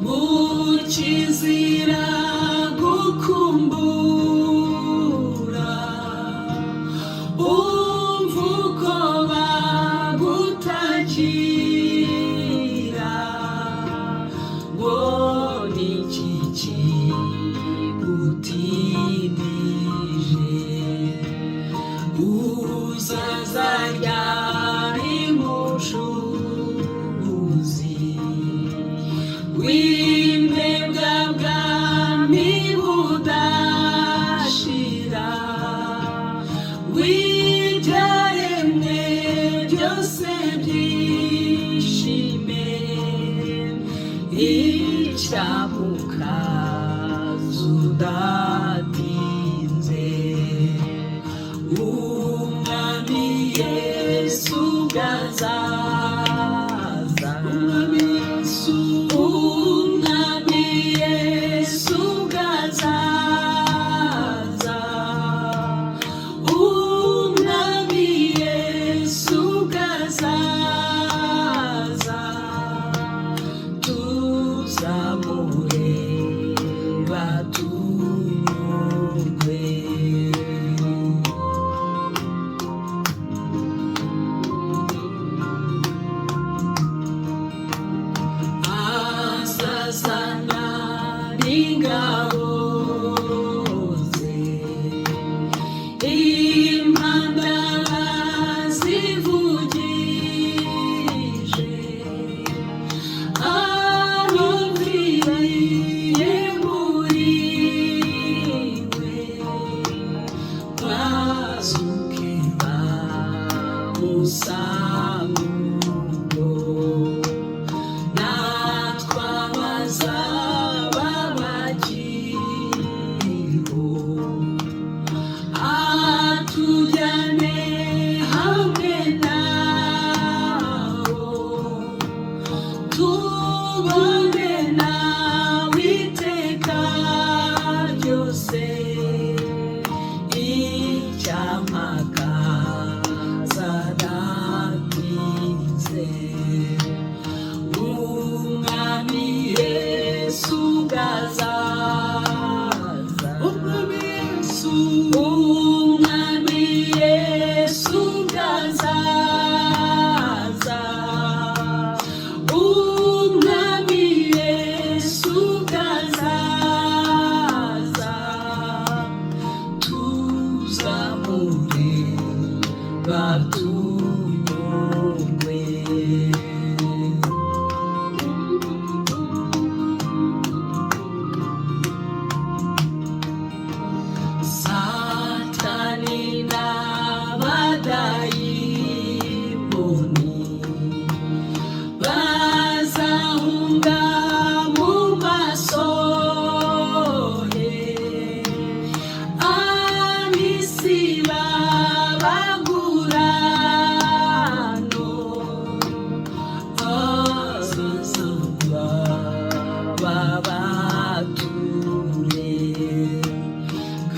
Mukizira gukumbura, umva uko bagutakira, ngo ni iki kigutindije? Uzaza ryari, Mucunguzi w'imbebwa bwami budashira, w'ibyaremwe byose byishime, icyamuka udatinze? Umwami Yesu gazaza, Umwami Yesu, Umwami Yesu gazaza, Umwami Yesu gazaza, tuzamureba tunyurwe. Azazana n'ingabo ze, impanda zivugije, abumviriye muri we bazuke bamusanga ubwo, natwe abazaba bakiriho atujyane hamwe nabo, tubane nawe iteka ryose. Icyampa zadatinze, Umwami Yesu gazaza, Umwami Yesu, Umwami Yesu gazaza, Umwami Yesu gazaza, tuzamureba tunyurwe. Satani n'abadayimoni bazahunga mu maso he, ab'isi babagurano, azaza babature,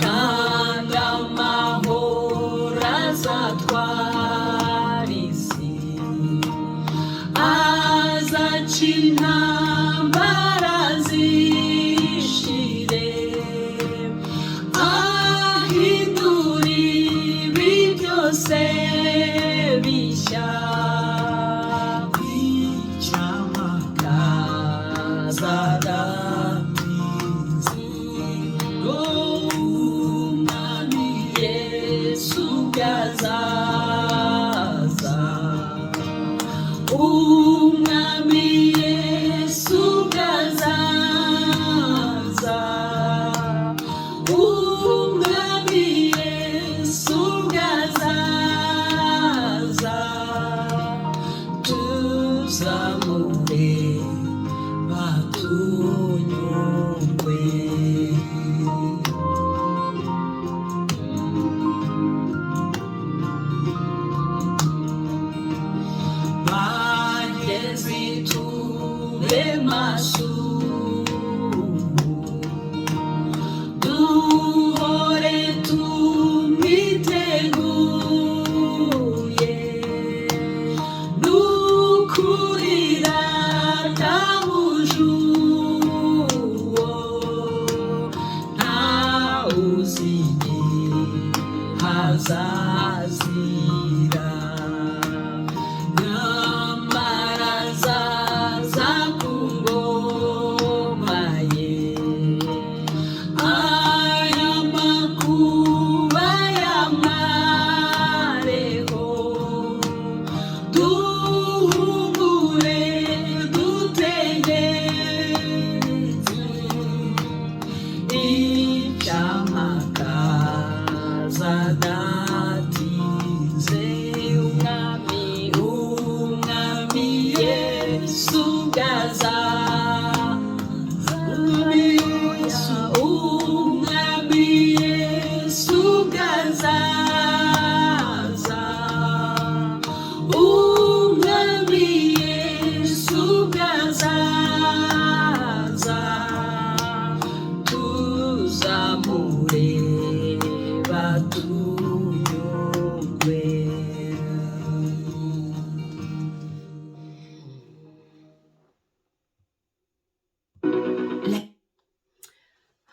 kandi amahoro azatwara isi, azaca intambara zishire, ahindura ibi byose bishya. Icyamaka zadatinze, Umwami Yesu gazaza, Umwami Yesu gazaza, Umwami Yesu gazaza, tuzamureba tunyurwe. Bagenzi, tube maso, duhore tumwiteguye, nukurira tabujura.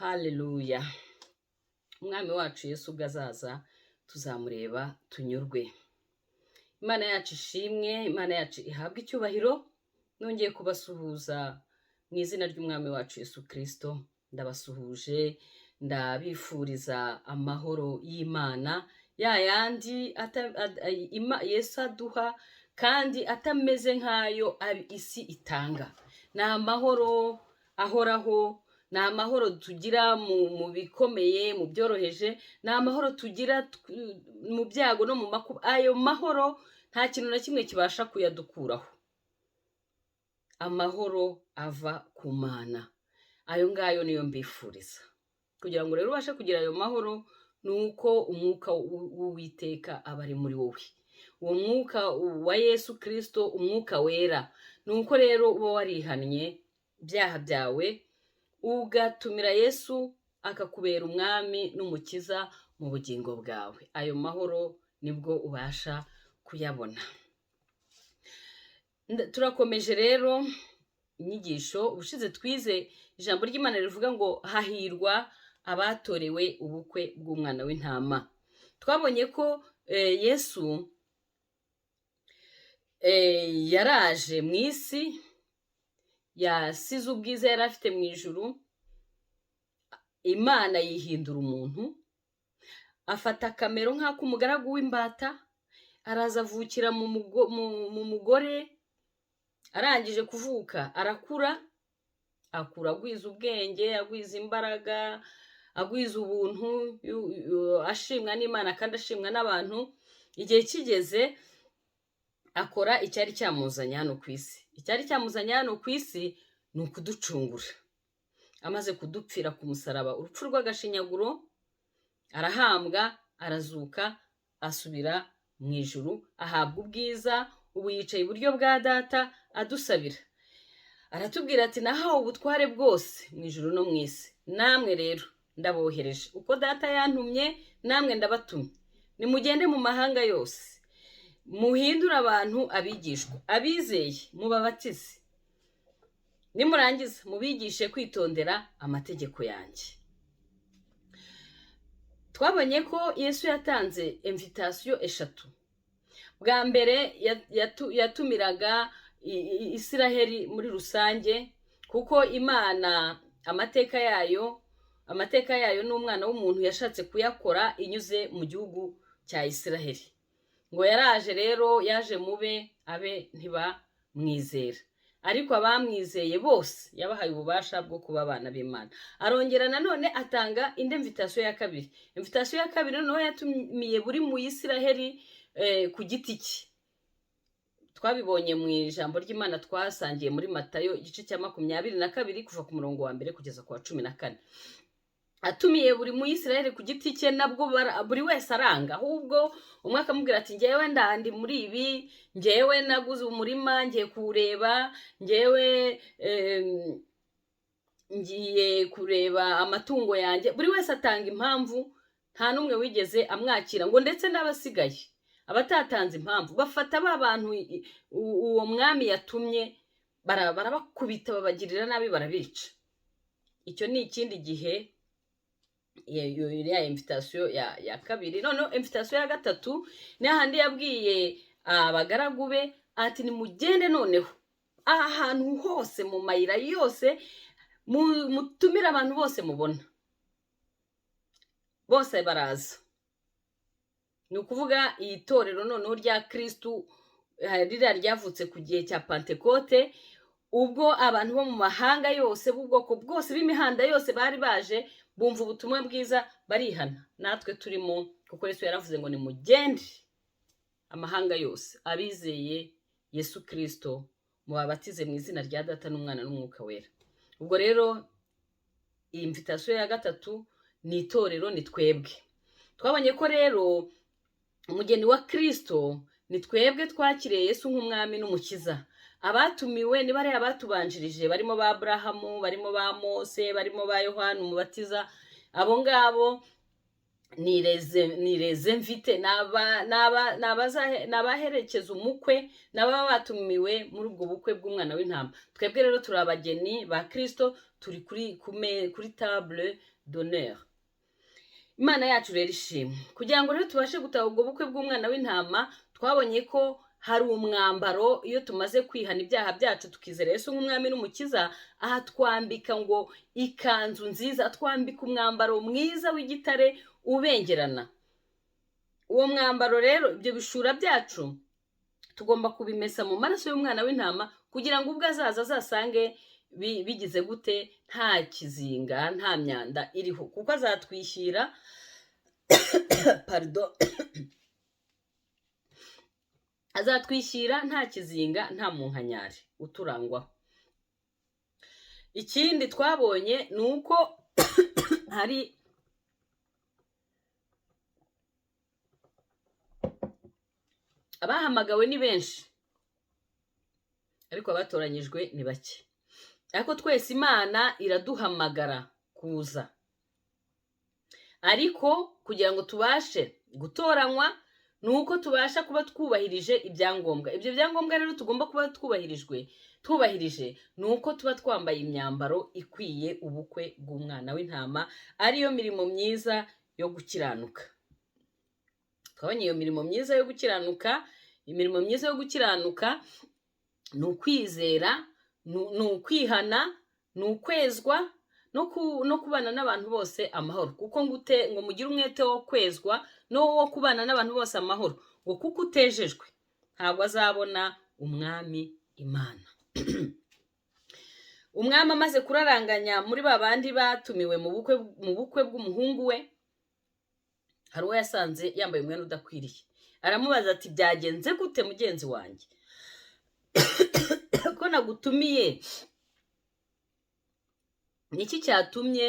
Haleluya! Umwami wacu Yesu ubwo azaza tuzamureba tunyurwe. Imana yacu ishimwe, Imana yacu ihabwe icyubahiro. Nongeye kubasuhuza mu izina ry'Umwami wacu Yesu Kirisito. Ndabasuhuje, ndabifuriza amahoro y'Imana, ya yandi Yesu aduha kandi atameze nk'ayo isi itanga. Ni amahoro ahoraho, ni amahoro tugira mu bikomeye, mu byoroheje, ni amahoro tugira mu byago no mu makuba. Ayo mahoro nta kintu na kimwe kibasha kuyadukuraho. Amahoro ava ku Mana, ayo ngayo niyo mbifuriza. Kugira ngo rero ubashe kugira ayo mahoro, ni uko umwuka w'Uwiteka aba ari muri wowe, uwo mwuka wa Yesu Kirisito, Umwuka Wera. Ni uko rero uba warihannye ibyaha byawe, ugatumira Yesu akakubera Umwami n'Umukiza mu bugingo bwawe. Ayo mahoro nibwo ubasha kuyabona. Turakomeje rero inyigisho. Ubushize twize ijambo ry'Imana rivuga ngo hahirwa abatorewe ubukwe bw'Umwana w'Intama. Twabonye ko Yesu yaraje mu isi, yasize ubwiza yari afite mu ijuru, Imana yihindura umuntu, afata akamero nk'ak'umugaragu w'imbata, araza avukira mu mugore. Arangije kuvuka arakura, akura agwiza ubwenge, agwiza imbaraga, agwiza ubuntu, ashimwa n'Imana kandi ashimwa n'abantu. Igihe kigeze akora icyari cyamuzanye hano ku isi. Icyari cyamuzanye hano ku isi ni ukuducungura. Amaze kudupfira ku musaraba urupfu rw'agashinyaguro, arahambwa, arazuka, asubira mu ijuru, ahabwa ubwiza. Ubu yicaye iburyo bwa Data adusabira. Aratubwira ati: "Nahawe ubutware bwose mu ijuru no mu isi. Namwe rero ndabohereje. Uko Data yantumye, namwe ndabatumye. Nimugende mu mahanga yose, muhindure abantu abigishwa. Abizeye mubabatize, nimurangiza mubigishe kwitondera amategeko yanjye." Twabonye ko Yesu yatanze invitation eshatu. Bwa mbere yatumiraga Isiraheli muri rusange, kuko Imana amateka yayo n'Umwana w'umuntu yashatse kuyakora inyuze mu gihugu cya Isiraheli. Ngo yaraje rero, yaje mube abe ntibamwizera, ariko abamwizeye bose yabahaye ububasha bwo kuba abana b'Imana. Arongera nanone atanga indi invitation ya kabiri. Invitation ya kabiri noneho yatumiye buri mu Isiraheli ku giti cye. Twabibonye mu ijambo ry'Imana twasangiye muri Matayo igice cya 22, kuva ku murongo wa 1 kugeza ku wa 14. Atumiye buri Muyisiraheli ku giti cye, nabwo buri wese aranga. Ahubwo umwe akamubwira ati: "Ngewe ndandi muri ibi, ngewe naguze umurima ngiye kuwureba, ngewe ngiye kureba amatungo yanjye." Buri wese atanga impamvu, nta n'umwe wigeze amwakira. Ngo ndetse n'abasigaye, abatatanze impamvu, bafata ba bantu uwo mwami yatumye, barabakubita, babagirira nabi, barabica. Icyo ni ikindi gihe, ya invitation ya kabiri. Noneho invitation ya gatatu ni hahandi yabwiye abagaragu be ati: "Nimugende noneho aha hantu hose, mu mayira yose, mutumire abantu bose mubona." Bose baraza. Ni ukuvuga iyi torero noneho rya Kirisitu, ririya ryavutse ku gihe cya Pantekote, ubwo abantu bo mu mahanga yose, b'ubwoko bwose, b'imihanda yose bari baje, bumva ubutumwa bwiza, barihana. Natwe turimo, kuko Yesu yaravuze ngo: "Nimugende amahanga yose, abizeye Yesu Kirisito mubabatize mu izina rya Data n'Umwana n'Umwuka Wera." Ubwo rero iyi invitation ya gatatu ni itorero, ni twebwe. Twabonye ko rero umugeni wa Kirisito ni twebwe twakiriye Yesu nk'Umwami n'Umukiza. Abatumiwe ni bariya batubanjirije, barimo ba Aburahamu, barimo ba Mose, barimo ba Yohani Umubatiza. Abo ngabo ni les invités, ni abaherekeza umukwe, ni ababa batumiwe muri ubwo bukwe bw'Umwana w'Intama. Twebwe rero turi abageni ba Kirisito, turi kuri table. d'honneur. Imana yacu rero ishimwe. Kugira ngo rero tubashe gutaha ubwo bukwe bw'umwana w'intama, twabonye ko hari umwambaro. Iyo tumaze kwihana ibyaha byacu, tukizera Yesu nk'umwami n'umukiza, aha twambika ngo ikanzu nziza, twambika umwambaro mwiza w'igitare ubengerana. Uwo mwambaro rero, ibyo bishura byacu tugomba kubimesa mu maraso y'umwana w'intama, kugira ngo ubwo azaza azasange bigize gute? Nta kizinga, nta myanda iriho, kuko azatwishyira, pardon, azatwishyira nta kizinga, nta munkanyari uturangwaho. Ikindi twabonye ni uko hari abahamagawe ni benshi, ariko abatoranyijwe ni bake. Ariko twese Imana iraduhamagara kuza, ariko kugira ngo tubashe gutoranywa ni uko tubasha kuba twubahirije ibyangombwa. Ibyo byangombwa rero tugomba kuba twubahirije ni uko tuba twambaye imyambaro ikwiye ubukwe bw'umwana w'intama, ariyo mirimo myiza yo gukiranuka. Twabonye iyo mirimo myiza yo gukiranuka. Imirimo myiza yo gukiranuka ni ukwizera, ni ukwihana, ni ukwezwa, no kubana n'abantu bose amahoro. Kuko ngo mugire umwete wo kwezwa no wo kubana n'abantu bose amahoro, ngo kuko utejejwe ntabwo azabona umwami Imana. Umwami amaze kuraranganya muri ba bandi batumiwe mu bukwe bw'umuhungu we, hari uwo yasanze yambaye umwenda udakwiriye. Aramubaza ati: "Byagenze gute, mugenzi wanjye, ko nagutumiye? Niki cyatumye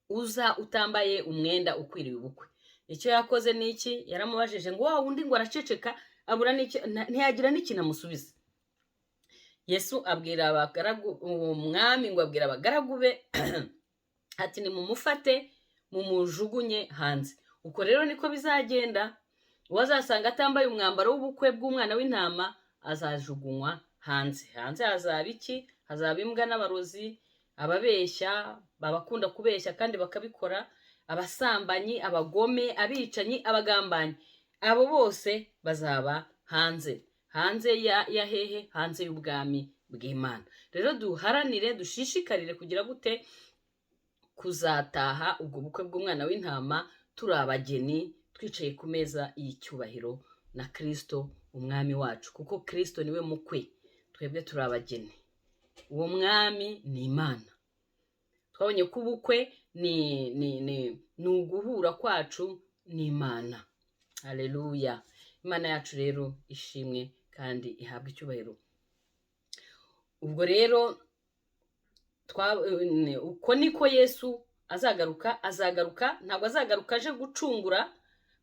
uza utambaye umwenda ukwiriye ubukwe?" Icyo yakoze ni iki? Yaramubajije ngo wa wundi ngo araceceka, abura n'icyo, ntiyagira n'ikintu amusubiza. Yesu abwira abagaragu, uwo mwami ngo abwira abagaragu be ati: "Nimumufate mumujugunye hanze." Uko rero niko bizagenda: uwo azasanga atambaye umwambaro w'ubukwe bw'umwana w'intama azajugunywa hanze. Hanze hazaba iki? Hazaba imbwa n'abarozi, ababeshya, abakunda kubeshya kandi bakabikora, abasambanyi, abagome, abicanyi, abagambanyi. Abo bose bazaba hanze. Hanze ya hehe? Hanze y'ubwami bw'Imana. Rero duharanire, dushishikarire kugira gute? Kuzataha ubwo bukwe bw'umwana w'intama turi abageni, twicaye ku meza y'icyubahiro na Kirisito umwami wacu, kuko Kirisito niwe mukwe, twebwe turi abageni. Uwo mwami ni Imana. Twabonye ko ubukwe ni uguhura kwacu n'Imana. Haleluya! Imana yacu rero ishimwe kandi ihabwe icyubahiro. Ubwo rero uko niko Yesu azagaruka. Azagaruka, ntabwo azagaruka aje gucungura,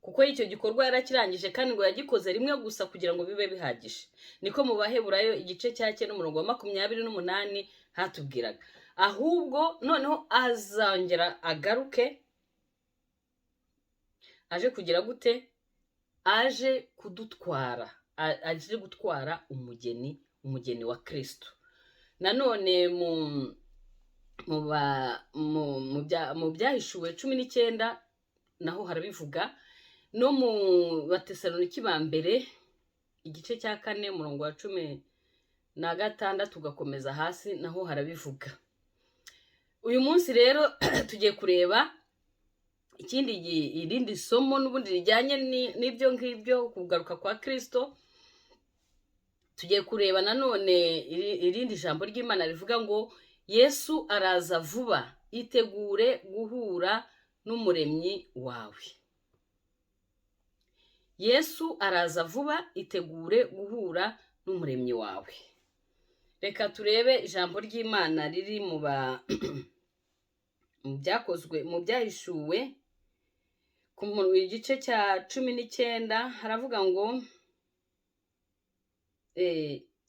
kuko icyo gikorwa yarakirangije, kandi ngo yagikoze rimwe gusa kugira ngo bibe bihagije. Niko mu Baheburayo igice cya 9 umurongo wa 28 hatubwiraga. Ahubwo noneho azongera agaruke aje kugira gute? Aje kudutwara, aje gutwara umugeni, umugeni wa Kristo. Nanone mu Byahishuwe 19 naho harabivuga, no mu Batesaloniki ba mbere igice cya 4 umurongo wa 16 ugakomeza hasi, naho harabivuga. Uyu munsi rero tugiye kureba ikindi, irindi somo n'ubundi rijyanye n'ibyo ngibyo, kugaruka kwa Kristo. Tugiye kureba nanone irindi jambo ry'Imana rivuga ngo: "Yesu araza vuba, itegure guhura n'umuremyi wawe." Yesu araza vuba, itegure guhura n'umuremyi wawe. Reka turebe ijambo ry'Imana riri mu byakozwe, mu Byahishuwe ku igice cya 19. Haravuga ngo,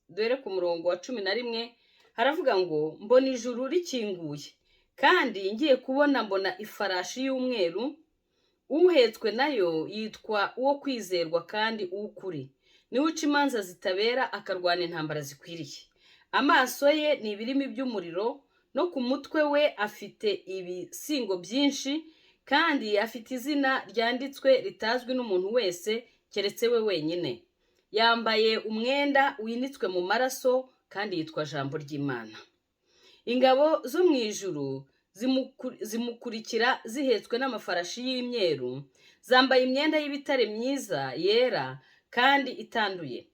dore ku murongo wa 11, haravuga ngo: "Mbona ijuru rikinguye, kandi ngiye kubona mbona ifarashi y'umweru, uhetswe nayo yitwa uwo kwizerwa kandi uw'ukuri, niwe uca imanza zitabera, akarwana intambara zikwiriye. Amaso ye ni ibirimi by'umuriro." No ku mutwe we afite ibisingo byinshi, kandi afite izina ryanditswe ritazwi n'umuntu wese keretse we wenyine. Yambaye umwenda winitswe mu maraso, kandi yitwa Jambo ry'Imana. Ingabo zo mu ijuru zimukurikira zihetswe n'amafarashi y'imyeru, zambaye imyenda y'ibitare myiza yera kandi itanduye.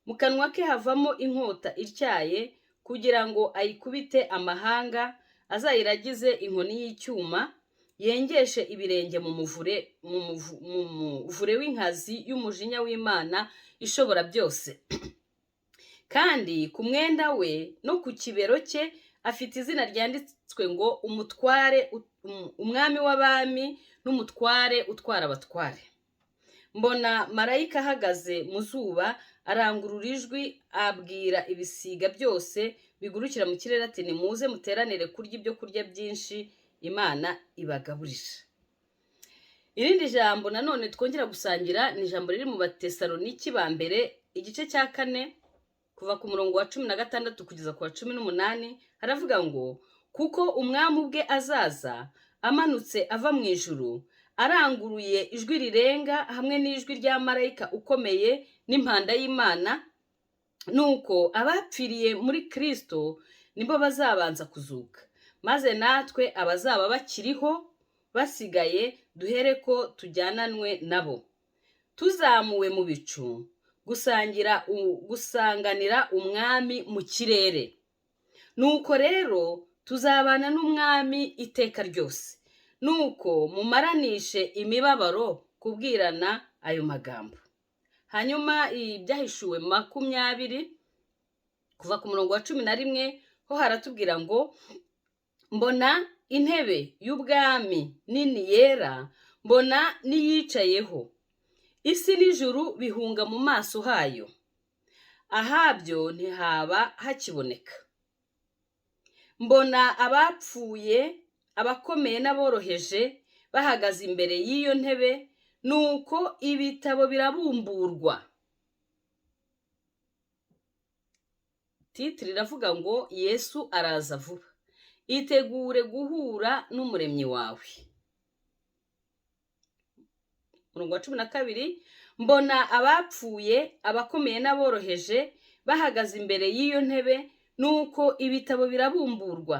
Mu kanwa ke havamo inkota ityaye, kugira ngo ayikubite amahanga, azayiragize inkoni y'icyuma, yengeshe ibirenge mu muvure w'inkazi y'umujinya w'Imana ishobora byose. Kandi ku mwenda we no ku kibero cye afite izina ryanditswe ngo: "Umutware, Umwami w'abami n'Umutware utwara abatware." Mbona marayika ahagaze mu zuba, arangurura ijwi abwira ibisiga byose bigurukira mu kirere ati: "Nimuze muteranire kurya ibyo kurya byinshi Imana ibagaburira." Irindi jambo nanone twongera gusangira ni ijambo riri mu Batesaloniki ba mbere, igice cya 4, kuva ku murongo wa 16 kugeza ku wa 18. Haravuga ngo: "Kuko Umwami ubwe azaza amanutse ava mu ijuru, aranguruye ijwi rirenga, hamwe n'ijwi rya marayika ukomeye n'impanda y'Imana. Nuko abapfiriye muri Kristo nibo bazabanza kuzuka, maze natwe abazaba bakiriho basigaye duhere ko tujyananwe nabo tuzamuwe mu bicu, gusanganira Umwami mu kirere. Nuko rero tuzabana n'Umwami iteka ryose. Nuko mumaranishe imibabaro kubwirana ayo magambo." Hanyuma Ibyahishuwe 20, kuva ku murongo wa 11, ho haratubwira ngo: "Mbona intebe y'ubwami nini yera, mbona n'iyicayeho. Isi n'ijuru bihunga mu maso hayo, ahabyo ntihaba hakiboneka. Mbona abapfuye, abakomeye n'aboroheje, bahagaze imbere y'iyo ntebe. Nuko ibitabo birabumburwa." Titre iravuga ngo: "Yesu araza vuba, itegure guhura n'Umuremyi wawe." Umurongo wa 12: "Mbona abapfuye, abakomeye n'aboroheje, bahagaze imbere y'iyo ntebe. Nuko ibitabo birabumburwa,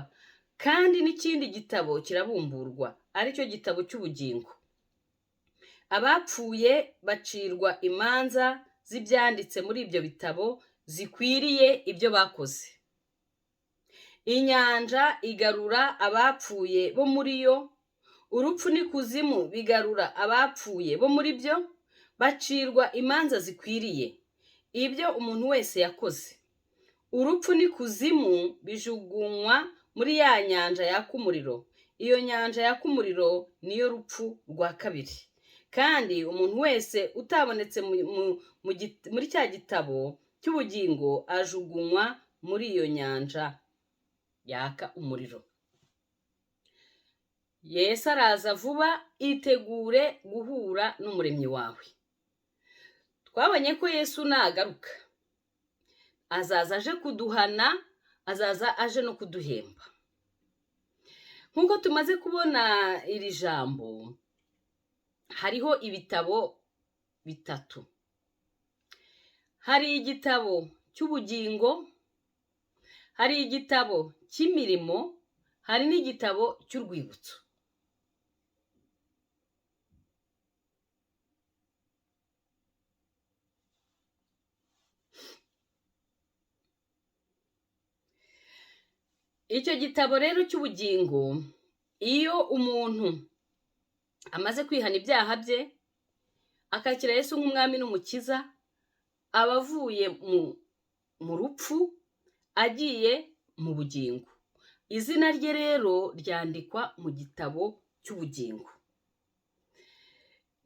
kandi n'ikindi gitabo kirabumburwa, aricyo gitabo cy'ubugingo. Abapfuye bacirwa imanza z'ibyanditse muri ibyo bitabo zikwiriye ibyo bakoze. Inyanja igarura abapfuye bo muri yo, urupfu n'ikuzimu bigarura abapfuye bo muri byo, bacirwa imanza zikwiriye ibyo umuntu wese yakoze. Urupfu n'ikuzimu bijugunywa muri ya nyanja yaka umuriro. Iyo nyanja yaka umuriro niyo rupfu rwa kabiri. Kandi umuntu wese utabonetse muri cya gitabo cy'ubugingo ajugunywa muri iyo nyanja yaka umuriro." Yesu araza vuba, itegure guhura n'Umuremyi wawe. Twabonye ko Yesu nagaruka azaza aje kuduhana, azaza aje no kuduhemba. Nk'uko tumaze kubona iri jambo, hariho ibitabo bitatu: hari igitabo cy'ubugingo, hari igitabo cy'imirimo, hari n'igitabo cy'urwibutso. Icyo gitabo rero cy'ubugingo, iyo umuntu amaze kwihana ibyaha bye, akakira Yesu nk'Umwami n'Umukiza, aba avuye mu rupfu agiye mu bugingo. Izina rye rero ryandikwa mu gitabo cy'ubugingo.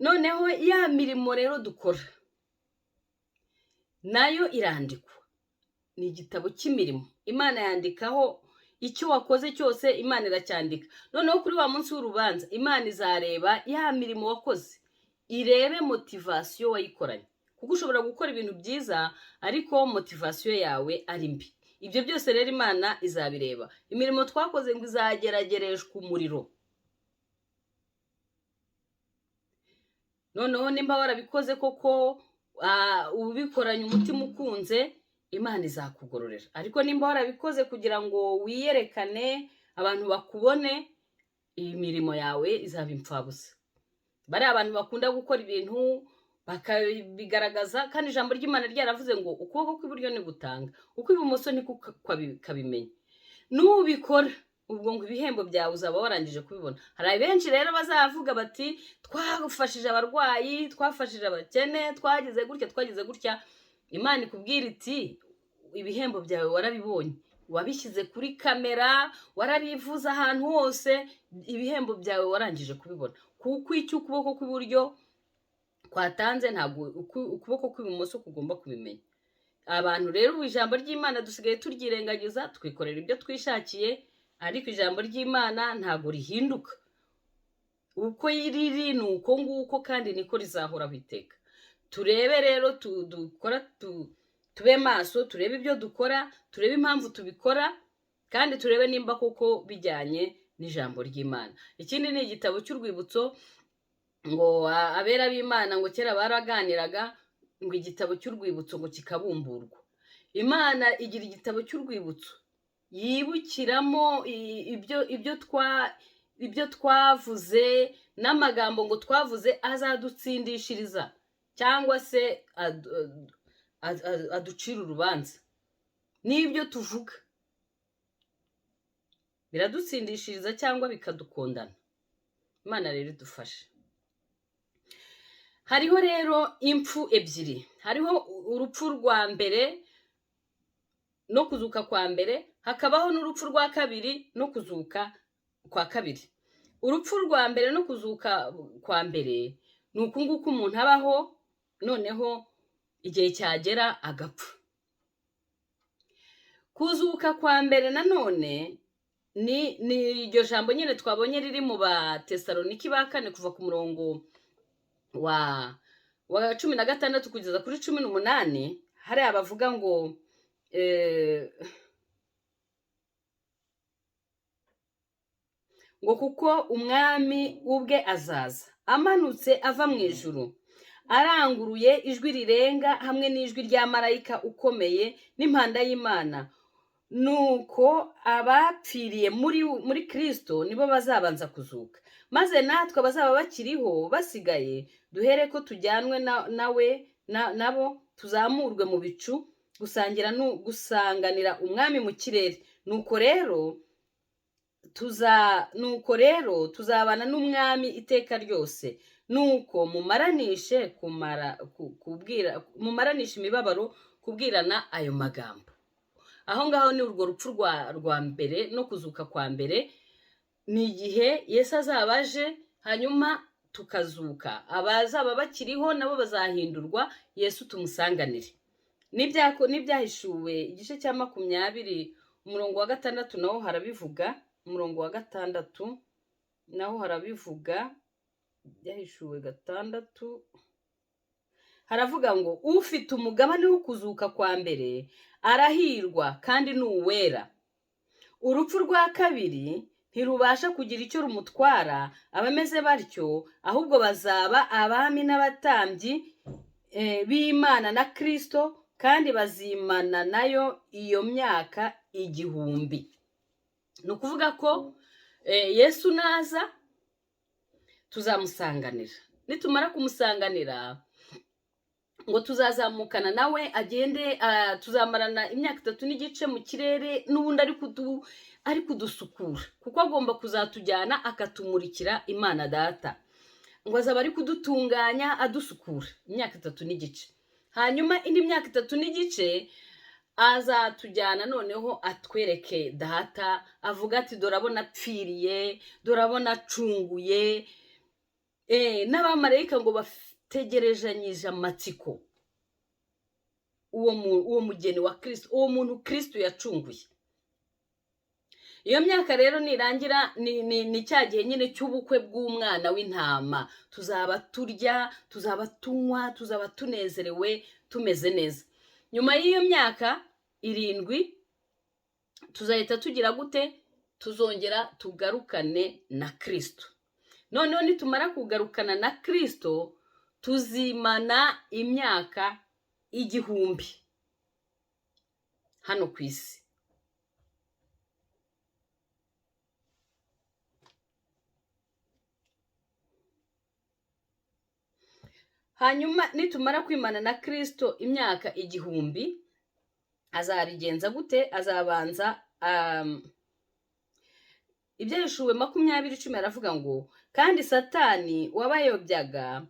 Noneho ya mirimo rero dukora nayo irandikwa, ni igitabo cy'imirimo. Imana yandikaho icyo wakoze cyose, Imana iracyandika. Noneho kuri wa munsi w'urubanza, Imana izareba ya mirimo wakoze, irebe motivation wayikoranye, kuko ushobora gukora ibintu byiza ariko motivation yawe ari mbi. Ibyo byose rero Imana izabireba. Imirimo twakoze ngo izageragereshwa umuriro. Noneho nimba warabikoze koko ubikoranye umutima ukunze, Imana izakugororera. Ariko nimba warabikoze kugira ngo wiyerekane, abantu bakubone, iyi mirimo yawe izaba impfabusa. Bariya abantu bakunda gukora ibintu bakabigaragaza, kandi ijambo ry'Imana ryaravuze ngo ukuboko kw'iburyo ntigutanga, ukw'ibumoso niko kabimenya. Nubikora ubwo ngo ibihembo byawe uzaba warangije kubibona. Hari benshi rero bazavuga bati twafashije abarwayi, twafashije abakene, twagize gutya, twagize gutya. Imana ikubwira iti ibihembo byawe warabibonye, wabishyize kuri kamera, warabivuze ahantu hose, ibihembo byawe warangije kubibona. Kuko icyo ukuboko kw'iburyo kwatanze ntabwo ukuboko kw'ibumoso kugomba kubimenya. Abantu rero ubu ijambo ry'Imana dusigaye turyirengagiza, twikorera ibyo twishakiye, ariko ijambo ry'Imana ntabwo rihinduka. Uko riri ni uko nguko, kandi niko rizahoraho iteka. Turebe rero, dukora, tube maso, turebe ibyo dukora, turebe impamvu tubikora, kandi turebe nimba koko bijyanye n'ijambo ry'Imana. Ikindi ni igitabo cy'urwibutso, ngo abera b'Imana ngo kera baraganiraga, ngo igitabo cy'urwibutso ngo kikabumburwa. Imana igira igitabo cy'urwibutso yibukiramo ibyo twavuze, n'amagambo ngo twavuze azadutsindishiriza cyangwa se aducira urubanza. N'ibyo tuvuga biradutsindishiriza cyangwa bikadukondana. Imana rero idufashe. Hariho rero impfu ebyiri. Hariho urupfu rwa mbere no kuzuka kwa mbere, hakabaho n'urupfu rwa kabiri no kuzuka kwa kabiri. Urupfu rwa mbere no kuzuka kwa mbere ni uku nguku umuntu abaho, noneho igihe cyagera agapfa. Kuzuka kwa mbere nanone ni iryo jambo nyine twabonye riri mu Batesaloniki ba kane, kuva ku murongo wa 16 kugeza kuri 18. Hari abavuga ngo ngo kuko umwami ubwe azaza amanutse ava mu ijuru, aranguruye ijwi rirenga hamwe n'ijwi rya marayika ukomeye n'impanda y'Imana, nuko abapfiriye muri Kristo nibo bazabanza kuzuka, maze natwe abazaba bakiriho basigaye duhere ko tujyanwe nawe nabo, tuzamurwe mu bicu gusanganira umwami mu kirere. Nuko rero tuzabana n'umwami iteka ryose. Nuko mumaranishe imibabaro kubwirana ayo magambo. Aho ngaho ni urwo rupfu rwa mbere no kuzuka kwa mbere. Ni igihe Yesu azaba aje, hanyuma tukazuka. Abazaba bakiriho nabo bazahindurwa, Yesu tumusanganire. N'ibyahishuwe igice cya 20 umurongo wa 6 naho harabivuga. Umurongo wa 6 naho harabivuga. Byahishuwe 6 haravuga ngo ufite umugabane wo kuzuka kwa mbere arahirwa kandi ni uwera. Urupfu rwa kabiri ntirubasha kugira icyo rumutwara abameze batyo, ahubwo bazaba abami n'abatambyi b'Imana na Kristo, kandi bazimana nayo iyo myaka 1000. Ni ukuvuga ko Yesu naza tuzamusanganira. Nitumara kumusanganira ngo tuzazamukana nawe agende, tuzamarana imyaka 3 n'igice mu kirere, n'ubundi ari kudusukura, kuko agomba kuzatujyana akatumurikira Imana Data. Ngo azaba ari kudutunganya adusukura imyaka 3 n'igice. Hanyuma indi myaka 3 n'igice azatujyana noneho atwereke Data, avuga ati dore abona apfiriye, dore abona acunguye. N'abamarayika ngo bategerejanyije amatsiko uwo mugeni wa Kristo, uwo muntu Kristo yacunguye. Iyo myaka rero nirangira ni cya gihe nyine cy'ubukwe bw'umwana w'intama. Tuzaba turya, tuzaba tunywa, tuzaba tunezerewe, tumeze neza. Nyuma y'iyo myaka 7 Tuzahita tugira gute? Tuzongera tugarukane na Kristo. Noneho nitumara kugarukana na Kristo, tuzimana imyaka 1000 hano ku isi. Hanyuma nitumara kwimana na Kristo imyaka 1000, azarigenza gute? Azabanza Ibyahishuwe 20:10 aravuga ngo kandi Satani wabayobyaga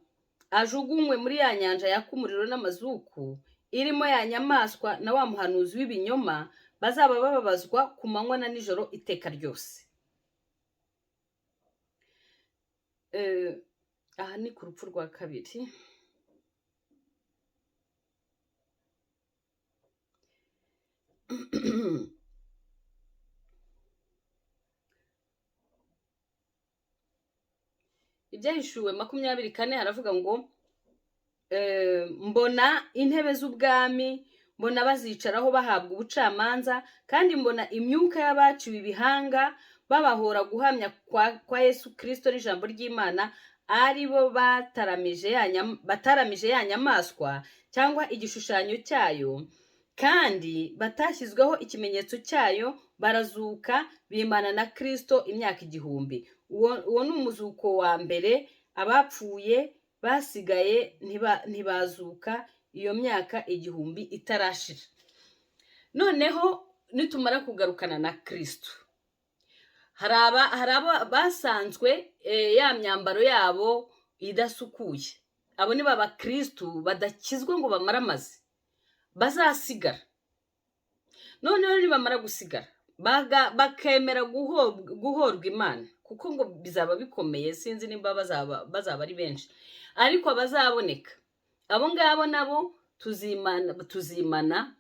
ajugunywe muri ya nyanja yaka umuriro n'amazuku, irimo ya nyamaswa na wa muhanuzi w'ibinyoma, bazaba bababazwa ku manywa na nijoro iteka ryose. Aha ni ku rupfu rwa kabiri. Ibyahishuwe 24 haravuga ngo mbona intebe z'ubwami, mbona bazicaraho bahabwa ubucamanza, kandi mbona imyuka y'abaciwe ibihanga babahora guhamya kwa Yesu Kristo n'ijambo ry'Imana, ari bo bataramije ya nyamaswa cyangwa igishushanyo cyayo, kandi batashyizweho ikimenyetso cyayo, barazuka bimana na Kristo imyaka 1000. Uwo ni umuzuko wa mbere. Abapfuye basigaye ntibazuka iyo myaka 1000 itarashira. Noneho nitumara kugarukana na Kristo, hari aba basanzwe ya myambaro yabo idasukuye. Abo ni babakristu badakizwa ngo bamare amazi, bazasigara. Noneho nibamara gusigara bakemera guhorwa Imana, kuko ngo bizaba bikomeye, sinzi nimba bazaba ari benshi, ariko abazaboneka abo ngabo nabo tuzimana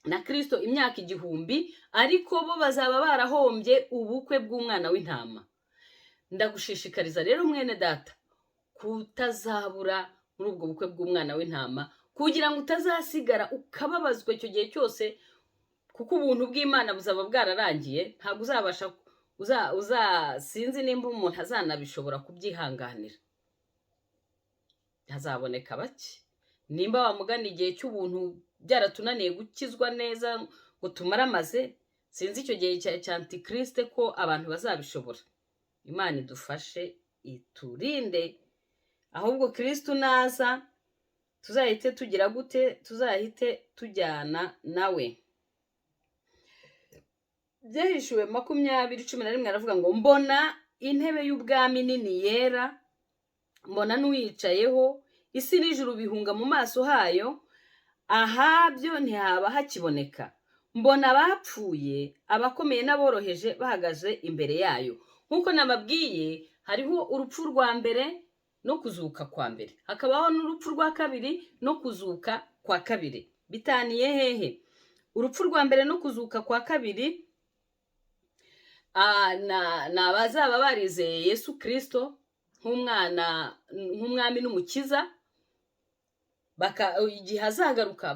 na Kristo imyaka 1000, ariko bo bazaba barahombye ubukwe bw'umwana w'intama. Ndagushishikariza rero mwene data kutazabura muri ubwo bukwe bw'umwana w'intama, kugira ngo utazasigara ukababazwa icyo gihe cyose, kuko ubuntu bw'Imana buzaba bwararangiye. Ntabwo uzabasha sinzi nimba umuntu azanabishobora kubyihanganira. Hazaboneka bake. Nimba wamugana igihe cy'ubuntu byaratunaniye gukizwa neza ngo tumare amaze, sinzi icyo gihe cya Antikriste ko abantu bazabishobora. Imana idufashe iturinde, ahubwo Kristo naza tuzahite tugira gute? Tuzahite tujyana nawe. Byahishuwe 20:11 aravuga ngo mbona intebe y'ubwami nini yera, mbona n'uyicayeho, isi n'ijuru bihunga mu maso hayo, ahabyo ntihaba hakiboneka. Mbona abapfuye, abakomeye n'aboroheje bahagaze imbere yayo. Nk'uko nababwiye, hariho urupfu rwa mbere no kuzuka kwa mbere, hakabaho n'urupfu rwa kabiri no kuzuka kwa kabiri. Bitaniye hehe? Urupfu rwa mbere no kuzuka kwa kabiri ni abazaba barizeye Yesu Kristo nk'umwana, nk'umwami n'umukiza, igihe azagaruka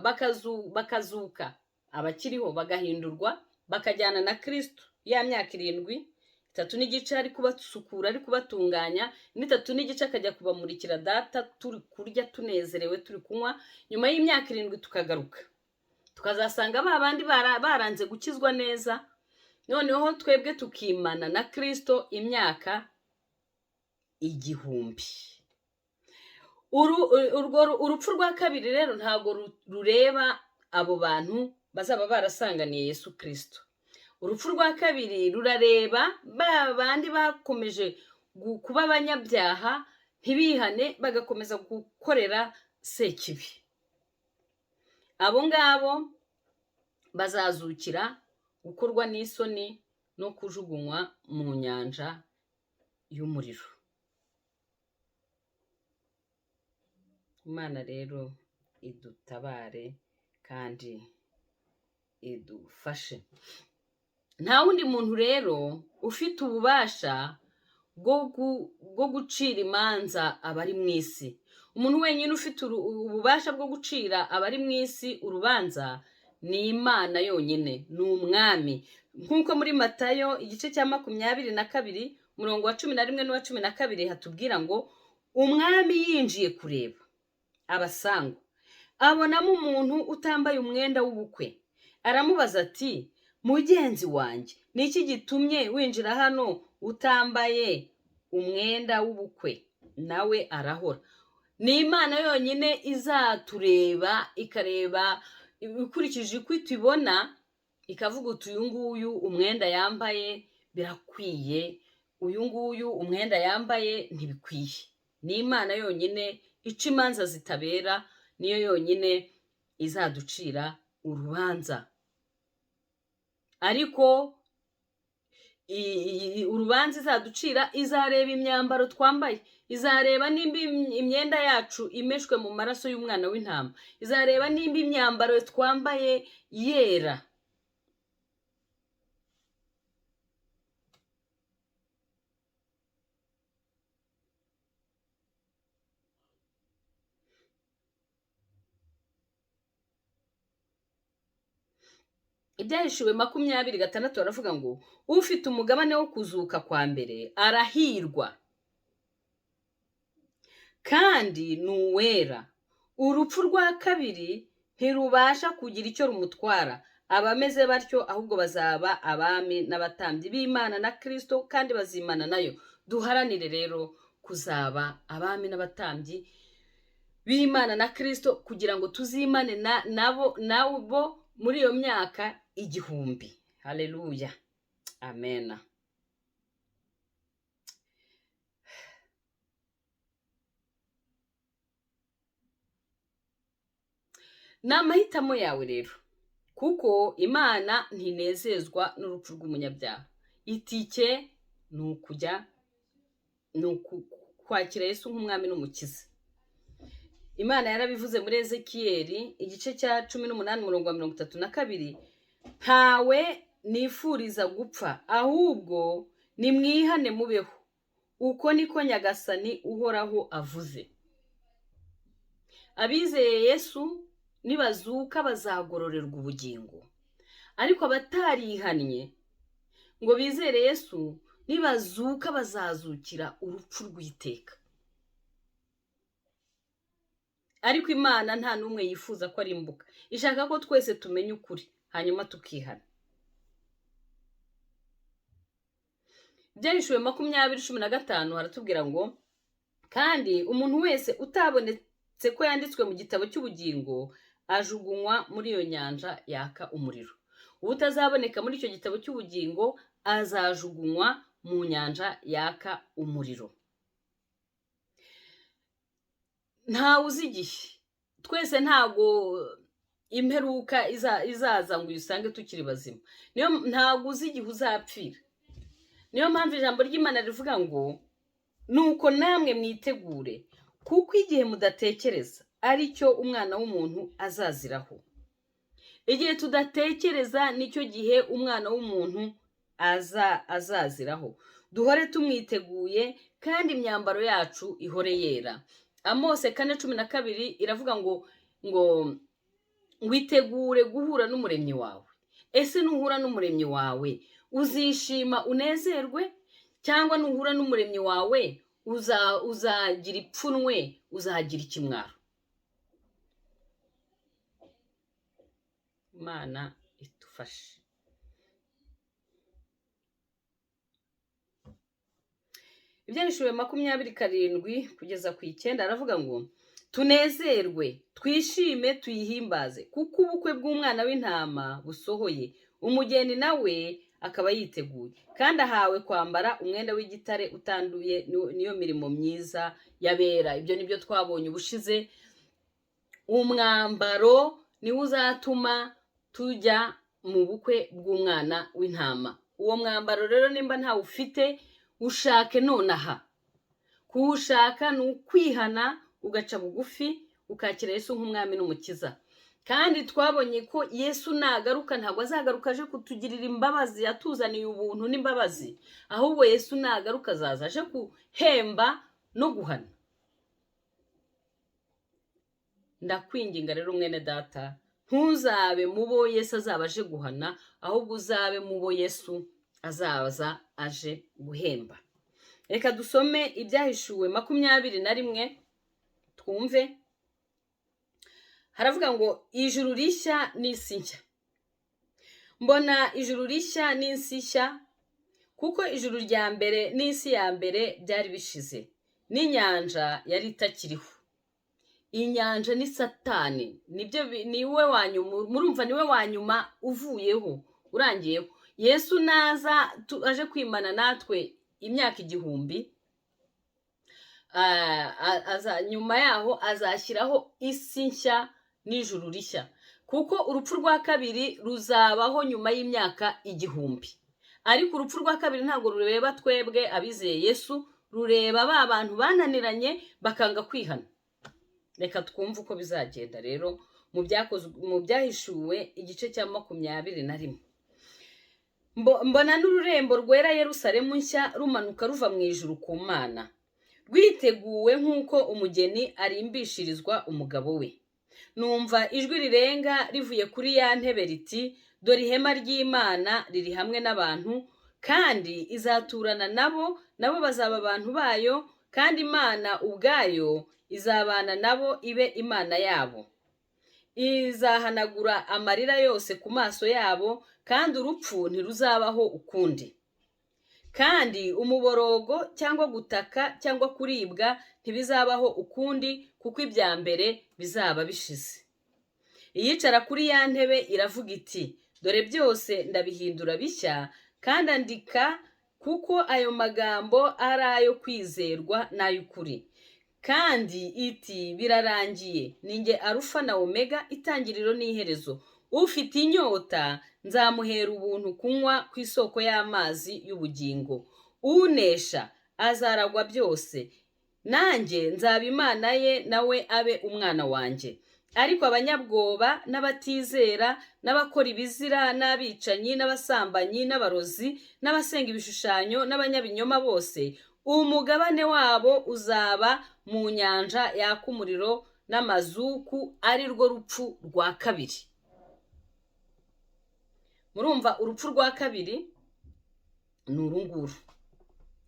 bakazuka, abakiriho bagahindurwa bakajyana na Kristo ya myaka 7, 3 n'igice ari kubasukura, ari kubatunganya, n'3 n'igice akajya kubamurikira data, turi kurya tunezerewe, turi kunywa. Nyuma y'imyaka 7 tukagaruka, tukazasanga ba bandi baranze gukizwa neza, noneho twebwe tukimana na Kristo imyaka 1000. Urupfu rwa kabiri rero ntabwo rureba abo bantu bazaba barasanganiye Yesu Kristo. Urupfu rwa kabiri rurareba ba bandi bakomeje kuba abanyabyaha ntibihane, bagakomeza gukorera Sekibi. Abo ngabo bazazukira gukorwa n'isoni no kujugunywa mu nyanja y'umuriro. Imana rero idutabare kandi idufashe. Nta wundi muntu rero ufite ububasha bwo gucira imanza abari mu isi. Umuntu wenyine ufite ububasha bwo gucira abari mu isi urubanza Ni Imana yonyine, ni umwami. Nk'uko muri Matayo igice cya 22, umurongo wa 11 n'uwa 12 hatubwira ngo umwami yinjiye kureba abasangwa, abonamo umuntu utambaye umwenda w'ubukwe. Aramubaza ati: mugenzi wanjye, ni iki gitumye winjira hano utambaye umwenda w'ubukwe? Nawe arahora. Ni Imana yonyine izatureba, ikareba ikurikije uko itubona, ikavuga uti uyu nguyu umwenda yambaye birakwiye, uyu nguyu umwenda yambaye ntibikwiye. Ni Imana yonyine ica imanza zitabera, niyo yonyine izaducira urubanza. Ariko urubanza izaducira, izareba imyambaro twambaye, izareba nimba imyenda yacu imeshwe mu maraso y'umwana w'intama, izareba nimba imyambaro twambaye yera. Ibyahishuwe 26 baravuga ngo ufite umugabane wo kuzuka kwa mbere arahirwa kandi ni uwera. Urupfu rwa kabiri ntirubasha kugira icyo rumutwara. Abameze batyo ahubwo bazaba abami n'abatambyi b'Imana na Kristo, kandi bazimana nayo. Duharanire rero kuzaba abami n'abatambyi b'Imana na Kristo, kugira ngo tuzimane nabo muri iyo myaka 1000. Haleluya, amena. Ni amahitamo yawe rero, kuko Imana ntinezezwa n'urupfu rw'umunyabyaha. Itike ni ukujya, ni ukwakira Yesu nk'umwami n'umukiza. Imana yarabivuze muri Ezekiyeli igice cya 18 umurongo wa 32, ntawe nifuriza gupfa, ahubwo nimwihane mubeho. Uko niko Nyagasani uhoraho avuze. Abizeye Yesu nibazuka bazagororerwa ubugingo, ariko abatarihannye ngo bizere Yesu nibazuka bazazukira urupfu rw'iteka. Ariko Imana nta n'umwe yifuza ko arimbuka, ishaka ko twese tumenya ukuri hanyuma tukihana. Ibyahishuwe 20:15 haratubwira ngo kandi umuntu wese utabonetse ko yanditswe mu gitabo cy'ubugingo ajugunywa muri iyo nyanja yaka umuriro. Utazaboneka muri icyo gitabo cy'ubugingo azajugunywa mu nyanja yaka umuriro. Ntawe uzi igihe, twese ntago imperuka izaza ngo uyisange tukiri bazima. Niyo ntago uzi igihe uzapfira. Niyo mpamvu ijambo ry'Imana rivuga ngo nuko namwe mwitegure, kuko igihe mudatekereza aricyo umwana w'umuntu azaziraho. Igihe tudatekereza nicyo gihe umwana w'umuntu azaziraho. Duhore tumwiteguye kandi imyambaro yacu ihore yera. Amose 4:12 iravuga ngo witegure guhura n'umuremyi wawe. Ese nuhura n'umuremyi wawe uzishima unezerwe, cyangwa nuhura n'umuremyi wawe uzagira ipfunwe, uzagira ikimwaro? Imana idufashe. Ibyahishuwe 27 kugeza ku 9 aravuga ngo tunezerwe, twishime, tuyihimbaze, kuko ubukwe bw'umwana w'intama busohoye, umugeni nawe akaba yiteguye, kandi ahawe kwambara umwenda w'igitare utanduye, niyo mirimo myiza y'abera. Ibyo nibyo twabonye ubushize. Umwambaro niwo uzatuma tujya mu bukwe bw'umwana w'intama. Uwo mwambaro rero nimba ntawe ufite, ushake nonaha. Kuwushaka ni ukwihana, ugaca bugufi, ukakira Yesu nk'umwami n'umukiza. Kandi twabonye ko Yesu nagaruka ntabwo azagaruka aje kutugirira imbabazi, yatuzaniye ubuntu n'imbabazi, ahubwo Yesu nagaruka azaza aje guhemba no guhana. Ndakwinginga rero mwene data, Ntuzabe mu bo Yesu azaba aje guhana, ahubwo uzabe mu bo Yesu azaza aje guhemba. Reka dusome Ibyahishuwe 21 twumve. Haravuga ngo ijuru rishya n'isi nshya. Mbona ijuru rishya n'isi nshya, kuko ijuru rya mbere n'isi ya mbere byari bishize, n'inyanja yari itakiriho. Inyanja ni Satani, nibyo, niwe wa nyuma. Murumva, niwe wa nyuma uvuyeho, urangiyeho. Yesu naza aje kwimana natwe imyaka 1000, nyuma yaho azashyiraho isi nshya n'ijuru rishya, kuko urupfu rwa kabiri ruzabaho nyuma y'imyaka 1000. Ariko urupfu rwa kabiri ntabwo rureba twebwe abizeye Yesu, rureba ba bantu bananiranye bakanga kwihana. Reka twumve uko bizagenda rero mu Byahishuwe igice cya 21. Mbona n'ururembo rwera, Yerusalemu nshya, rumanuka ruva mu ijuru ku Mana, rwiteguwe nk'uko umugeni arimbishirizwa umugabo we. Numva ijwi rirenga rivuye kuri ya ntebe riti: "Dore ihema ry'Imana riri hamwe n'abantu, kandi izaturana nabo, nabo bazaba abantu bayo, kandi Imana ubwayo izabana nabo ibe Imana yabo. Izahanagura amarira yose ku maso yabo, kandi urupfu ntiruzabaho ukundi, kandi umuborogo cyangwa gutaka cyangwa kuribwa ntibizabaho ukundi, kuko ibya mbere bizaba bishize." Iyicara kuri ya ntebe iravuga iti: "Dore byose ndabihindura bishya. Kandi andika, kuko ayo magambo ari ayo kwizerwa n'ay'ukuri." Kandi iti: "Birarangiye. Ni njye Arufa na Omega, itangiriro n'iherezo. Ufite inyota nzamuhera ubuntu kunywa ku isoko y'amazi y'ubugingo. Unesha azaragwa byose, nanjye nzaba Imana ye, nawe abe umwana wanjye. Ariko abanyabwoba n'abatizera n'abakora ibizira n'abicanyi n'abasambanyi n'abarozi n'abasenga ibishushanyo n'abanyabinyoma bose, umugabane wabo uzaba mu nyanja yaka umuriro n'amazuku, ari rwo rupfu rwa kabiri." Murumva, urupfu rwa kabiri ni urunguru,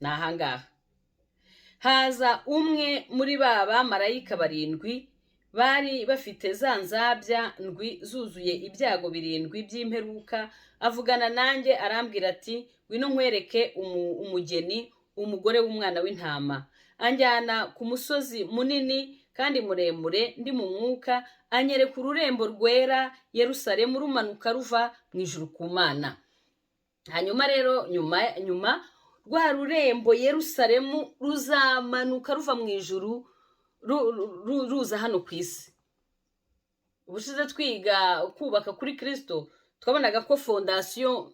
ni ahangaha. Haza umwe muri ba bamarayika barindwi bari bafite za nzabya ndwi zuzuye ibyago birindwi by'imperuka, avugana nanjye arambwira ati: "Ngwino nkwereke umugeni, umugore w'Umwana w'Intama." Anjyana ku musozi munini kandi muremure, ndi mu mwuka, anyereka ururembo rwera Yerusalemu rumanuka ruva mu ijuru ku Mana. Hanyuma rero nyuma rwa rurembo Yerusalemu ruzamanuka ruva mu ijuru ruza hano ku isi. Ubushize twiga kubaka kuri Kirisito, twabonaga ko fondation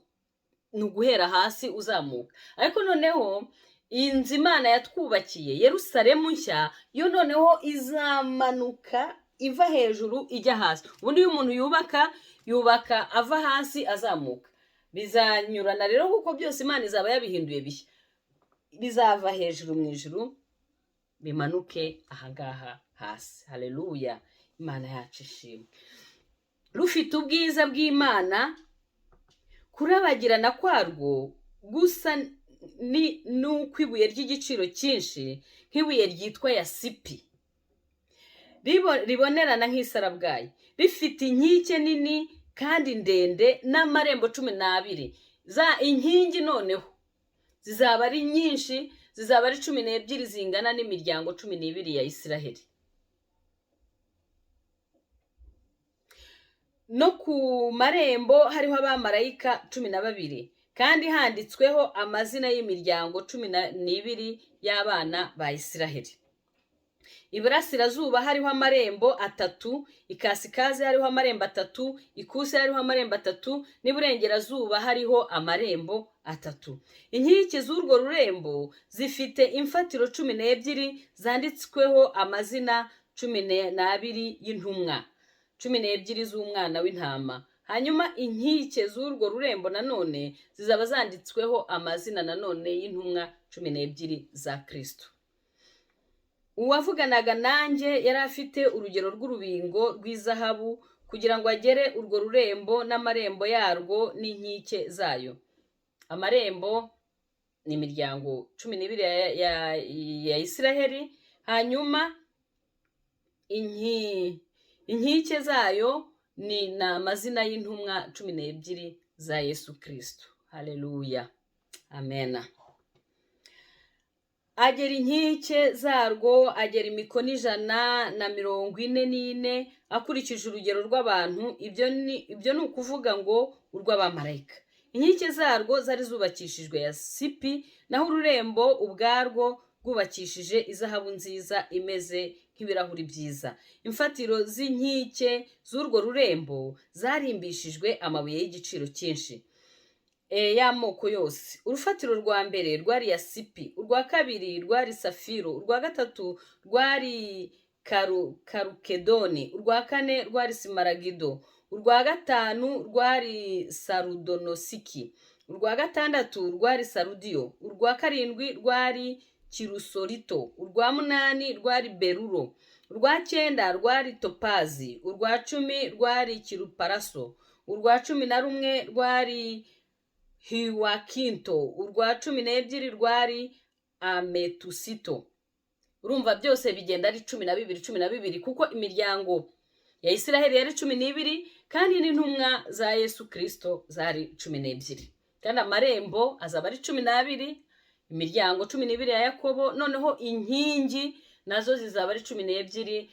ni uguhera hasi uzamuka, ariko noneho iyi nzu Imana yatwubakiye, Yerusalemu nshya, yo noneho izamanuka iva hejuru ijya hasi. Ubundi iyo umuntu yubaka, yubaka ava hasi azamuka. Bizanyurana rero, kuko byose Imana izaba yabihinduye bishya. Bizava hejuru mu ijuru bimanuke ahangaha hasi. Haleluya, Imana yacu ishimwe. Rufite ubwiza bw'Imana, kurabagirana kwarwo gusa ni n'ukw'ibuye ry'igiciro cyinshi, nk'ibuye ryitwa yasipi, ribonerana nk'isarabwayi, rifite inkike nini kandi ndende n'amarembo 12. Za inkingi noneho zizaba ari nyinshi, zizaba ari 12, zingana n'imiryango 12 ya Isiraheli. No ku marembo hariho abamarayika 12, kandi handitsweho amazina y'imiryango 12 y'abana ba Isiraheli. Iburasirazuba hariho amarembo atatu, ikasikazi hariho amarembo atatu, ikusi hariho amarembo atatu, n'iburengerazuba hariho amarembo atatu. Inkike z'urwo rurembo zifite imfatiro 12 zanditsweho amazina 12 y'intumwa 12 z'Umwana w'Intama. Hanyuma inkike z'urwo rurembo nanone zizaba zanditsweho amazina nanone y'intumwa 12 za Kristo. Uwavuganaga nanjye yari afite urugero rw'urubingo rw'izahabu. Kugira ngo agere urwo rurembo n'amarembo yarwo n'inkike zayo. Amarembo ni imiryango 12 ya Isiraheli, hanyuma inkike zayo ni amazina y'intumwa 12 za Yesu Kristo. Haleluya, amena. Agera inkike zarwo, agera imikono 144 akurikije urugero rw'abantu, ibyo ni ukuvuga ngo urw'abamarayika. Inkike zarwo zari zubakishijwe yasipi, naho ururembo ubwarwo rwubakishije izahabu nziza imeze nk'ibirahuri byiza. Imfatiro z'inkike z'urwo rurembo zarimbishijwe amabuye y'igiciro cyinshi y'amoko yose. Urufatiro rwa mbere rwari yasipi, urwa kabiri rwari safiro, urwa gatatu rwari karukedoni, urwa kane rwari simaragido, urwa gatanu rwari sarudonosiki, urwa gatandatu rwari sarudiyo, urwa karindwi rwari kirusorito, urwa munani rwari beruro, urwa cyenda rwari topazi, urwa 10 rwari kiruparaso, urwa 11 rwari hiwakinto, urwa 12 rwari ametusito. Urumva byose bigenda ari 12, 12, kuko imiryango ya Isiraheli yari 12, kandi n'intumwa za Yesu Kirisito zari 12, kandi amarembo azaba ari 12, imiryango 12 ya Yakobo. Noneho inkingi nazo zizaba ari 12,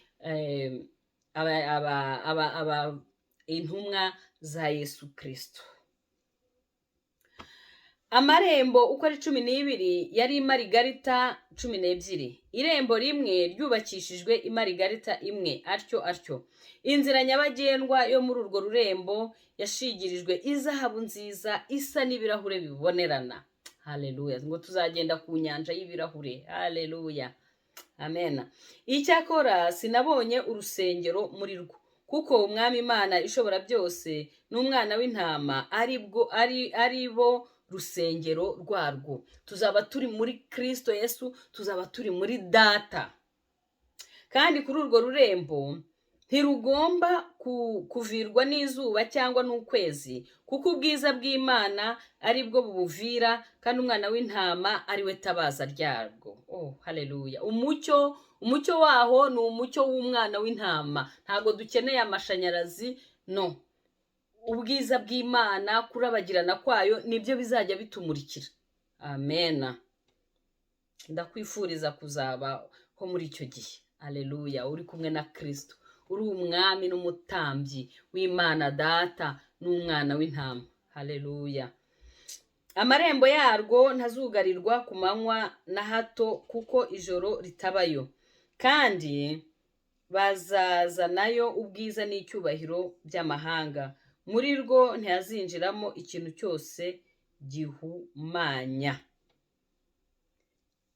aba intumwa za Yesu Kirisito. Amarembo uko ari 12 yari imarigarita 12, irembo rimwe ryubakishijwe imarigarita imwe, atyo atyo. Inzira nyabagendwa yo muri urwo rurembo yashigirijwe izahabu nziza isa n'ibirahure bibonerana. Haleluya! Ngo tuzagenda ku nyanja y'ibirahure. Haleluya, amena. Icyakora sinabonye urusengero muri rwo, kuko Umwami Imana ishobora byose n'Umwana w'Intama ari bo rusengero rwarwo. Tuzaba turi muri Kirisito Yesu, tuzaba turi muri Data. Kandi kuri urwo rurembo ntirugomba kuvirwa n'izuba cyangwa n'ukwezi, kuko ubwiza bw'Imana ari bwo bubuvira, kandi Umwana w'Intama ari we tabaza ryarwo. Oh, haleluya! Umucyo waho ni umucyo w'Umwana w'Intama. Ntabwo dukeneye amashanyarazi, no ubwiza bw'Imana, kurabagirana kwayo nibyo bizajya bitumurikira. Amena. Ndakwifuriza kuzabaho muri icyo gihe. Aleluya! Uri kumwe na Kirisito, uri umwami n'umutambyi w'Imana Data n'Umwana w'Intama. Haleluya! Amarembo yarwo ntazugarirwa ku manywa na hato, kuko ijoro ritabayo, kandi bazazanayo ubwiza n'icyubahiro by'amahanga. Muri rwo ntihazinjiramo ikintu cyose gihumanya.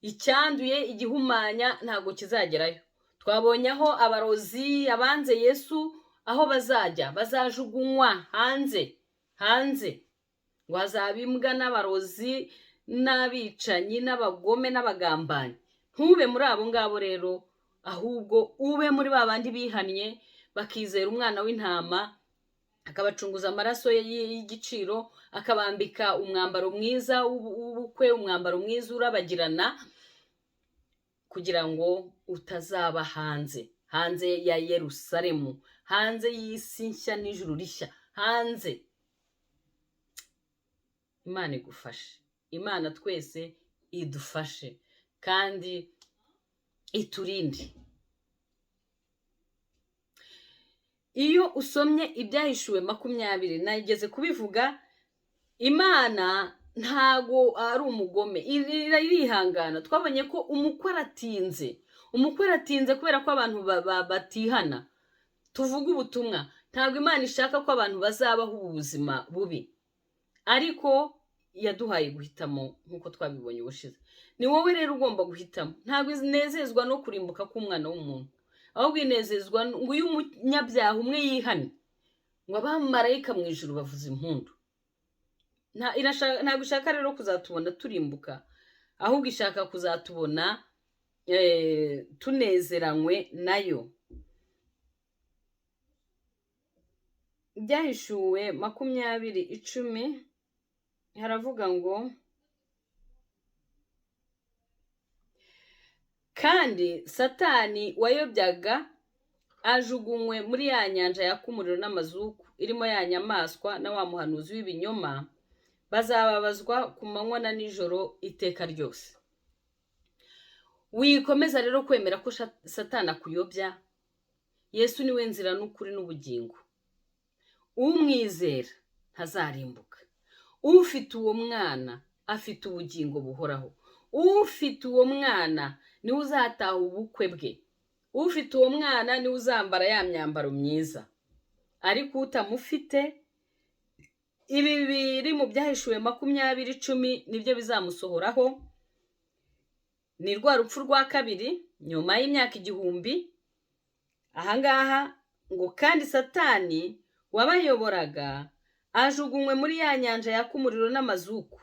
Icyanduye, igihumanya ntabwo kizagerayo. Twabonye aho abarozi, abanze Yesu, aho bazajya, bazajugunywa hanze. Hanze ngo hazaba imbwa n'abarozi n'abicanyi n'abagome n'abagambanyi. Ntube muri abo ngabo rero, ahubwo ube muri ba bandi bihannye, bakizera Umwana w'Intama, akabacunguza amaraso ye y'igiciro, akabambika umwambaro mwiza w'ubukwe, umwambaro mwiza urabagirana, kugira ngo utazaba hanze, hanze ya Yerusalemu, hanze y'isi nshya n'ijuru rishya, hanze. Imana igufashe, Imana twese idufashe kandi iturinde. Iyo usomye Ibyahishuwe 20, nageze kubivuga, Imana ntago ari umugome, irihangana. Twabonye ko umukwe aratinze, umukwe aratinze kubera ko abantu batihana. Tuvuge ubutumwa, ntabwo Imana ishaka ko abantu bazabaho ubu buzima bubi, ariko yaduhaye guhitamo nk'uko twabibonye ubushize. Ni wowe rero ugomba guhitamo. Ntabwo inezezwa no kurimbuka k'umwana w'umuntu, ahubwo inezezwa ngo iyo umunyabyaha umwe yihane, ngo abamarayika mu ijuru bavuza impundu. Ntabwo ishaka rero kuzatubona turimbuka, ahubwo ishaka kuzatubona tunezeranywe nayo. Byahishuwe 20:10 haravuga ngo kandi Satani wayobyaga ajugunywe muri ya nyanja yaka umuriro n'amazuku, irimo ya nyamaswa na wa muhanuzi w'ibinyoma, bazababazwa ku manywa na nijoro iteka ryose. Wikomeza rero kwemera ko Satani akuyobya. Yesu niwe nzira n'ukuri n'ubugingo. Umwizera ntazarimbuka. Ufite uwo mwana afite ubugingo buhoraho. Ufite uwo mwana niwe uzataha ubukwe bwe. Ufite uwo mwana niwe uzambara ya myambaro myiza. Ariko utamufite, ibi biri mu Byahishuwe 20:10 nibyo bizamusohoraho. Ni rwa rupfu rwa kabiri nyuma y'imyaka 1000. Ahangaha ngo kandi Satani wabayoboraga ajugunywe muri ya nyanja yaka umuriro n'amazuku,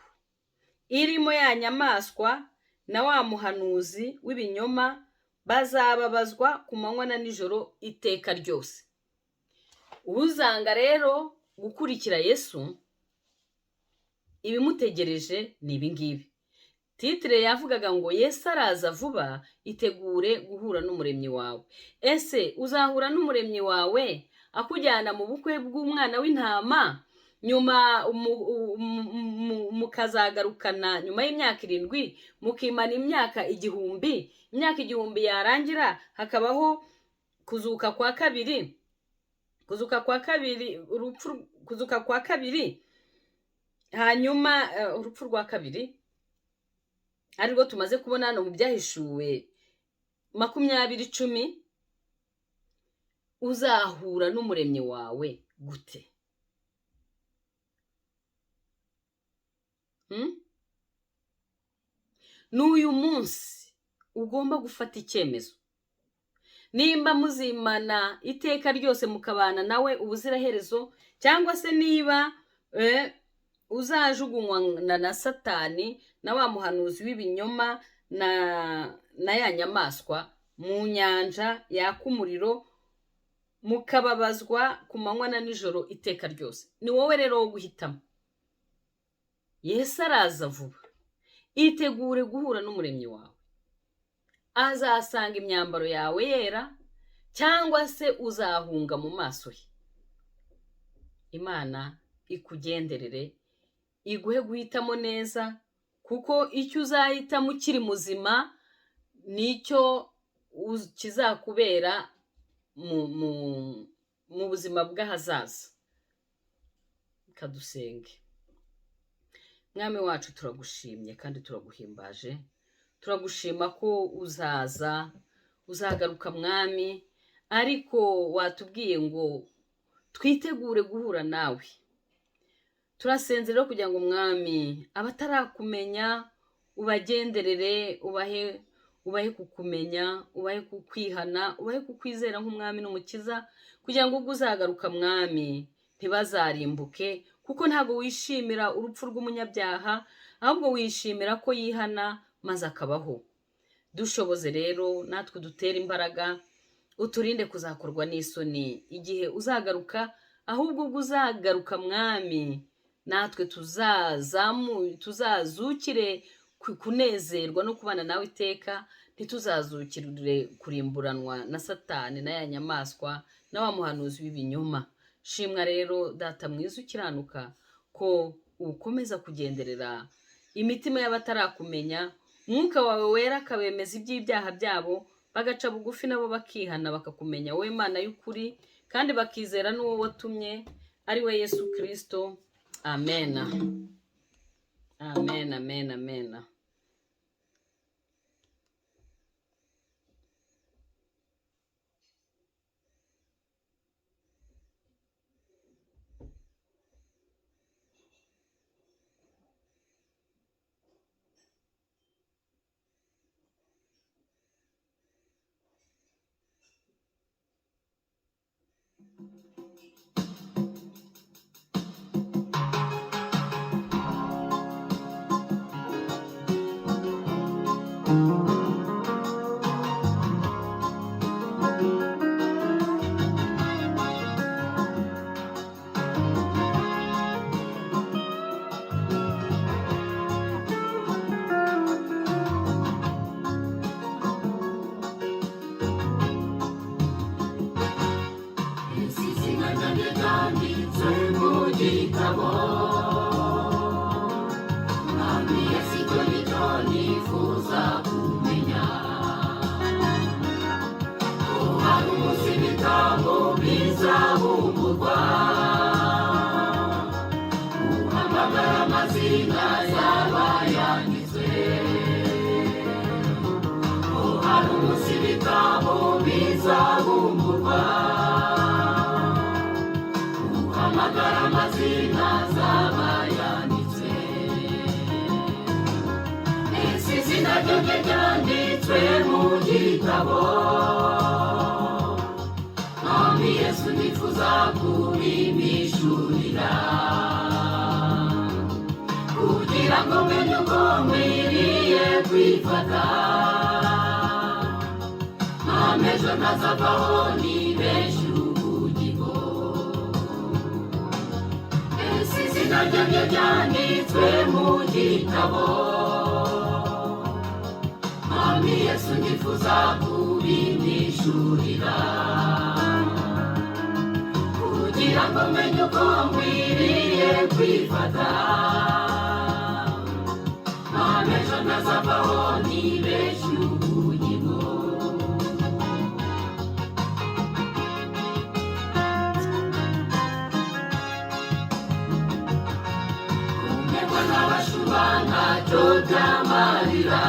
irimo ya nyamaswa na wa muhanuzi w'ibinyoma, bazababazwa ku manywa na nijoro iteka ryose. Uzanga rero gukurikira Yesu, ibimutegereje ni ibingibi. Titre yavugaga ngo Yesu araza vuba, itegure guhura n'umuremyi wawe. Ese uzahura n'umuremyi wawe akujyana mu bukwe bw'umwana w'intama, nyuma mukazagarukana nyuma y'imyaka 7, mukimana imyaka 1000, imyaka 1000 yarangira hakabaho kuzuka kwa kabiri, kuzuka kwa kabiri, urupfu, kuzuka kwa kabiri, hanyuma urupfu rwa kabiri arirwo tumaze kubona hano mu Byahishuwe 20:10. Uzahura n'umuremyi wawe gute? N'uyu munsi ugomba gufata icyemezo. Nimba muzimana iteka ryose mukabana nawe ubuziraherezo, cyangwa se niba uzajugunywa na Satani na wa muhanuzi w'ibinyoma na ya nyamaswa mu nyanja yaka umuriro, mukababazwa ku manywa na nijoro iteka ryose. Ni wowe rero wo guhitamo. Yesu araza vuba, itegure guhura n'umuremyi wawe. Azasanga imyambaro yawe yera, cyangwa se uzahunga mu maso he. Imana ikugenderere, iguhe guhitamo neza, kuko icyo uzahitamo ukiri muzima nicyo kizakubera mu buzima bw'ahazaza. Kadusenge. Mwami wacu, turagushimye kandi turaguhimbaje. Turagushima ko uzaza, uzagaruka Mwami, ariko watubwiye ngo twitegure guhura nawe. Turasenze rero kugira ngo Mwami abatarakumenya ubagenderere, ubahe kukumenya, ubahe kukwihana, ubahe kukwizera nk'umwami n'umukiza, kugira ngo ubwo uzagaruka Mwami ntibazarimbuke, kuko ntabwo wishimira urupfu rw'umunyabyaha, ahubwo wishimira ko yihana maze akabaho. Dushoboze rero natwe dutere imbaraga, uturinde kuzakorwa n'isoni igihe uzagaruka, ahubwo ubwo uzagaruka Mwami natwe tuzazukire kunezerwa no kubana nawe iteka, ntituzazukire kurimburanwa na Satani na ya nyamaswa na wa muhanuzi w'ibinyoma. Shimwa rero Data mwiza ukiranuka ko ukomeza kugenderera imitima y'abatarakumenya, Mwuka wawe wera akabemeza iby'ibyaha byabo, bagaca bugufi nabo bakihana bakakumenya wowe Mana y'ukuri, kandi bakizera n'uwo watumye ari we Yesu Kristo. Amena, amen, amen, amen. gitabo. Mwami Yesu, icyo nicyo nifuza kumenya, ko hari umunsi ibitabo bizabumburwa, uhamagara amazina yaba yanditswe. Ko hari umunsi ibitabo bizabumburwa, uhamagara amazina zaba yanditswe. Ese izina ryanjye ryanditswe mu gitabo? Mwami Yesu, nifuza kubimishurira, kugira ngo menye uko nkwiriye kwifata. Mwami, ejo ntazavaho nibeshye ubugingo. Ese izina ryanjye ryanditswe mu gitabo? Mwami Yesu, nifuza kubimishurira, kugira ngo menye uko nkwiriye kwifata. Mwami, ejo ntazavaho nibeshye ubugingo. Kumerwa n'abashumba ntacyo byamarira,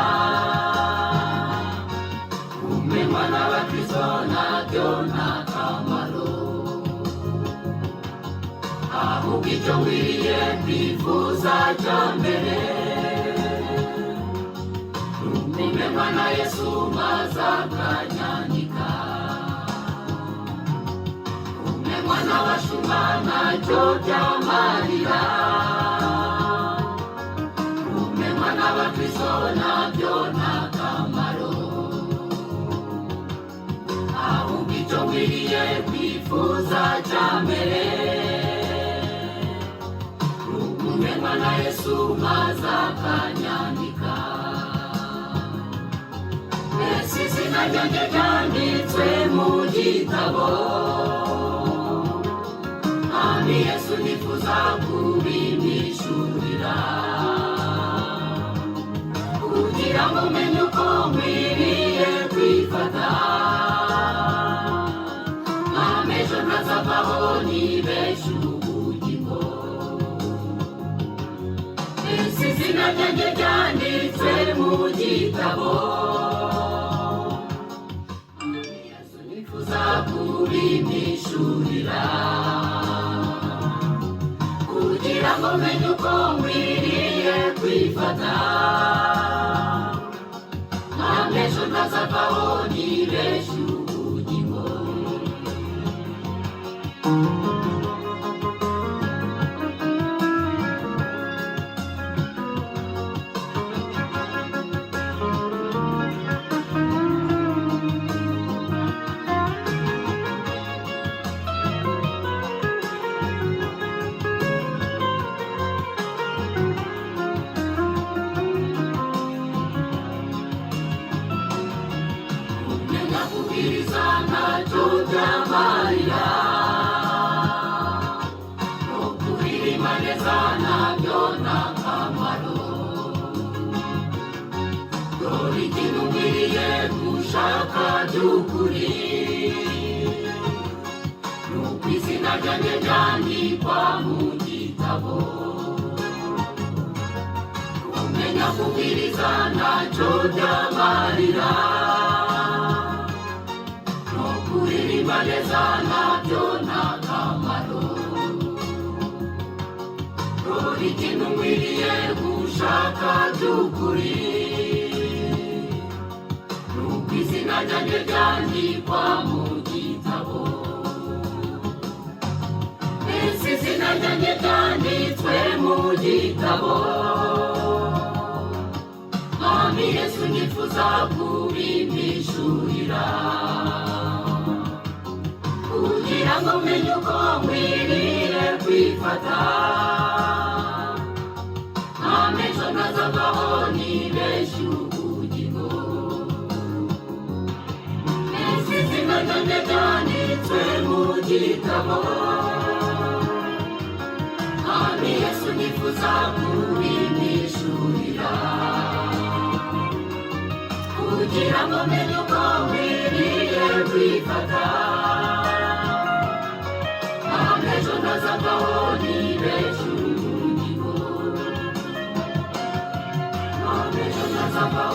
kumenywa n'abakristo ntabyo nta kamaro. Ahubwo icyo nkwiriye kwifuza cya mbere ni ukumenywa na Yesu maze akanyandika. Kumenywa n'abashumba ntacyo byamarira, kumenywa n'abakristo ntabyo nta kamaro. Ahubwo icyo nkwiriye kwifuza cya mbere ni ukumenywa na Yesu maze akanyandika. Ese izina ryanjye ryanditswe mu gitabo? Mwami Yesu, nifuza kubimishurira, kugira ngo menye uko nkwiriye kwifata. Mwami, ejo ntazavaho nibeshye ubugingo. Ese izina ryanjye ryanditswe mu gitabo? Mwami Yesu, nifuza kubimishurira, kugira ngo menye uko nkwiriye kwifata. Mwami, ejo ntazavaho nibeshye ubugingo. Kumenya kubwiriza ntacyo byamarira, no kuririmba neza ntabyo nta kamaro. Dore ikintu nkwiriye gushaka by'ukuri, ni uko izina ryanjye ryandikwa mu gitabo. Kumenya kubwiriza ntacyo byamarira, no kuririmba neza ntabyo nta kamaro. Dore ikintu nkwiriye gushaka by'ukuri, ni uko izina ryanjye ryandikwa mu gitabo. Ese izina ryanjye ryanditswe mu gitabo? Mwami Yesu, nifuza kubimishurira, kugira ngo menye uko nkwiriye kwifata. Mwami, ejo ntazavaho nibeshye ubugingo. Ese izina ryanjye ryanditswe mu gitabo? Ndifuza kubimishurira kugira ngo menye uko nkwiriye kwifata, ejo ntazavaho nibeshye ubugingo, ejo ntazavaho.